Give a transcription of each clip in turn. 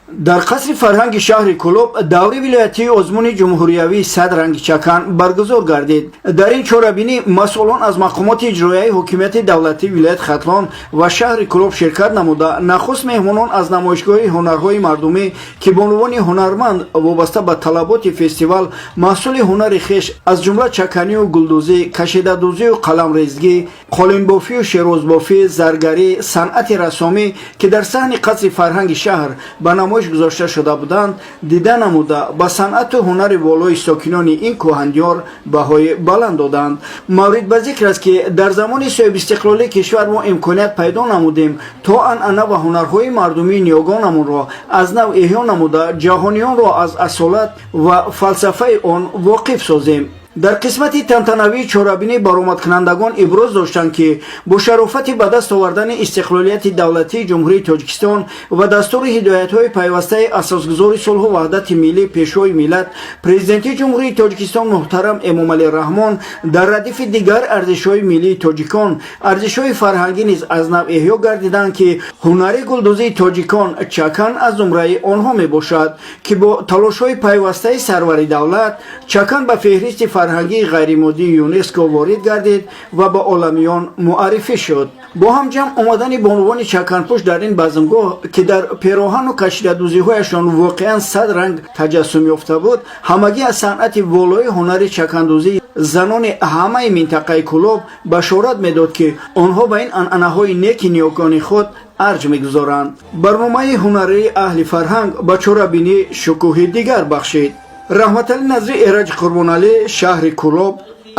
Дар қасри фарҳанги шаҳри Кӯлоб даври вилоятии озмуни ҷумҳуриявии «Сад ранги чакан» баргузор гардид. Дар ин чорабинӣ масъулон аз мақомоти иҷроияи ҳокимияти давлатии вилояти Хатлон ва шаҳри Кӯлоб ширкат намуда, нахуст меҳмонон аз намоишгоҳи ҳунарҳои мардумӣ, ки бонувони ҳунарманд вобаста ба талаботи фестивал маҳсули ҳунари хеш, аз ҷумла чаканию гулдӯзӣ, кашидадӯзию қаламрезгӣ, қолинбофию шерозбофӣ, заргарӣ, санъати рассомӣ, ки дар саҳни қасри фарҳанги шаҳр ба намоиш гузошта шуда буданд, дида намуда, ба санъату ҳунари волои сокинони ин кӯҳандиёр баҳои баланд доданд. Маврид ба зикр аст, ки дар замони соҳибистиқлолии кишвар мо имконият пайдо намудем, то анъана ва ҳунарҳои мардумии ниёгонамонро аз нав эҳё намуда, ҷаҳониёнро аз асолат ва фалсафаи он воқиф созем. Дар қисмати тантанавии чорабинӣ баромадкунандагон иброз доштанд, ки бо шарофати ба даст овардани истиқлолияти давлатии Ҷумҳурии Тоҷикистон ва дастуру ҳидоятҳои пайвастаи асосгузори сулҳу ваҳдати миллӣ, Пешвои миллат, Президенти Ҷумҳурии Тоҷикистон муҳтарам Эмомалӣ Раҳмон, дар радифи дигар арзишҳои миллии тоҷикон арзишҳои фарҳангӣ низ аз нав эҳё гардиданд, ки ҳунари гулдӯзии тоҷикон чакан аз зумраи онҳо мебошад, ки бо талошҳои пайвастаи сарвари давлат чакан ба феҳристи фарҳангии ғайримоддии ЮНЕСКО ворид гардид ва ба оламиён муаррифӣ шуд. Бо ҳам ҷамъ омадани бонувони чаканпӯш дар ин базмгоҳ, ки дар пероҳану кашидадӯзиҳояшон воқеан сад ранг таҷассум ёфта буд, ҳамагӣ аз санъати волои ҳунари чакандӯзии занони ҳамаи минтақаи Кӯлоб башорат медод, ки онҳо ба ин анъанаҳои неки ниёгони худ арҷ мегузоранд. Барномаи ҳунарии аҳли фарҳанг ба чорабинӣ шукӯҳи дигар бахшид. Раҳматалӣ Назри, Эраҷ Қурбоналӣ, шаҳри Кӯлоб,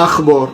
Ахбор.